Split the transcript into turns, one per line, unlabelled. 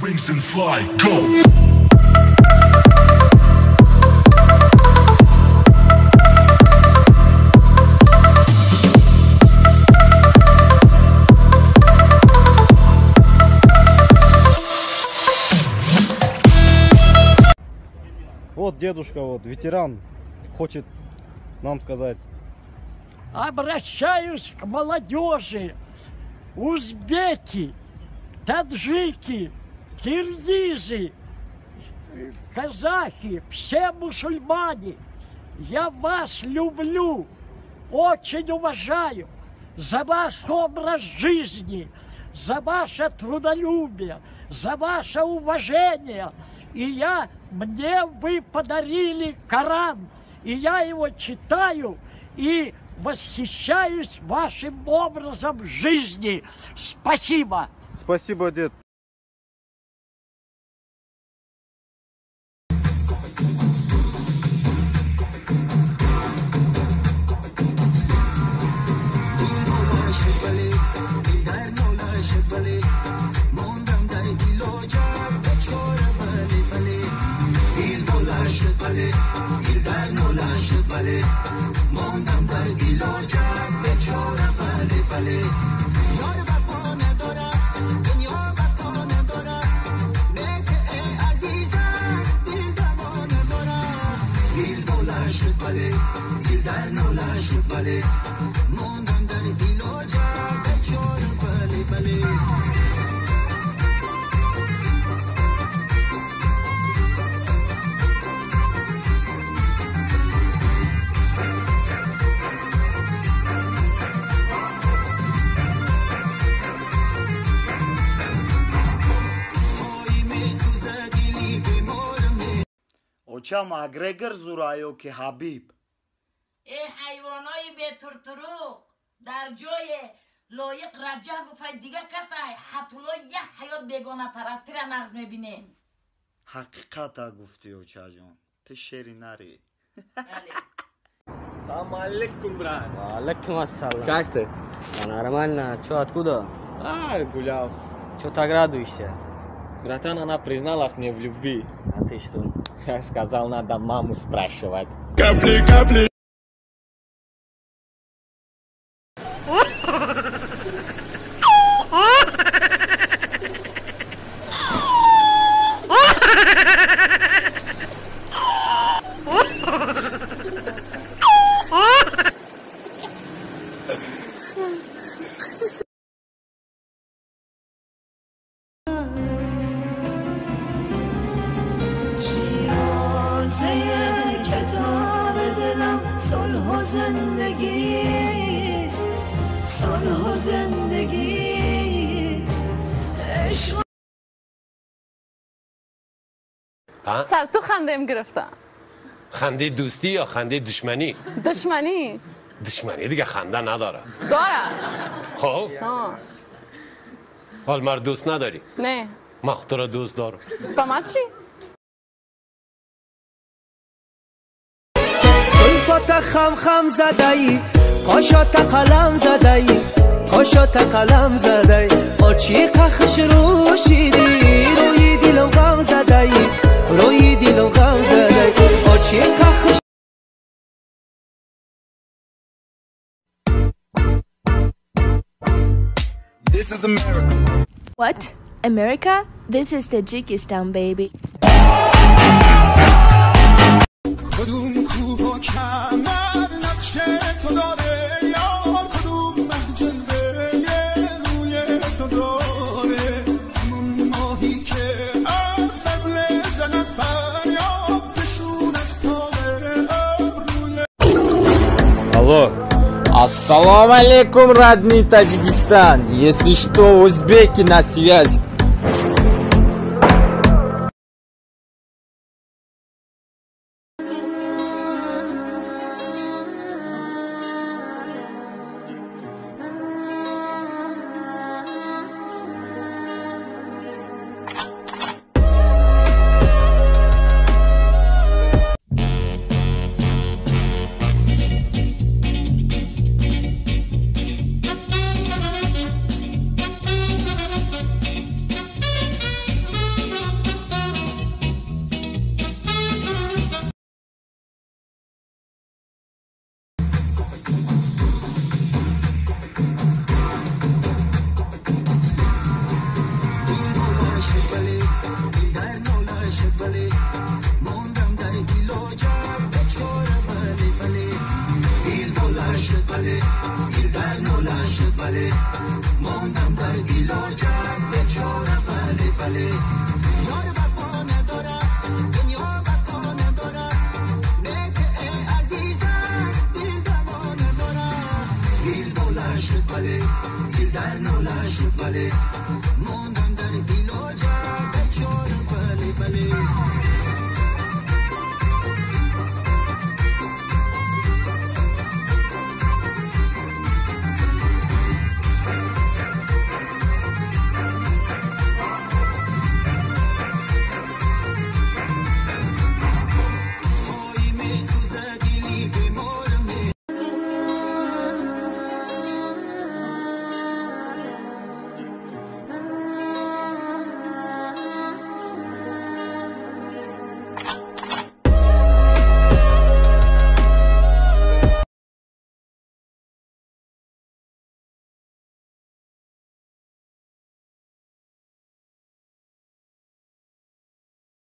Wings and fly, go.
Вот дедушка, вот ветеран, хочет нам сказать.
Обращаюсь к молодежи, узбеки, таджики, киргизы, казахи, все мусульмане. Я вас люблю, очень уважаю за ваш образ жизни, за ваше трудолюбие, за ваше уважение. И мне вы подарили Коран, и я его читаю и восхищаюсь вашим образом жизни. Спасибо.
Спасибо, дед.
Оча Макгрегор зураё ки Ҳабиб.
Э ҳайвонои бетуртуруқ дар ҷое лоиқ Раҷабов ай дига касай ҳатуло як ҳаёт бегонапарастира нағз мебинем.
Ҳақиқата гуфтӣ, очаҷон, ту шери нари.
Салам алейкум, брат.
Алейкум ассалам.
Как ты?
Да, нормально. Чё, откуда?
А, гулял.
Чё так радуешься?
Братан, она призналась мне в любви.
А ты что?
Я сказал, надо маму спрашивать.
Капли, капли.
سر تو خنده گرفتم.
خنده دوستی یا خنده دشمنی؟
دشمنی.
دشمنی دیگه خنده نداره.
داره.
خب حال مرد دوست نداری؟
نه.
من تو را دوست دارم.
با من چی؟
زلفات خم خم زدایی، قاشات قلم زدایی، قاشات قلم زدایی، آچیق خش رو شیدی، روی دلم غم زدایی، روی دلم غم زدایی، آچیق خش.
This is America.
What? America? This is Tajikistan, baby.
کدوم کوه و کمر نقشه تو داره یار، کدوم مه جلوه روی تو داره، همون ماهی که از قبل زند فریاد نشون از تاب ابروی.
Алло. Ассалам алейкум, родный Таджикистан. Если что, узбеки на связи.
Али.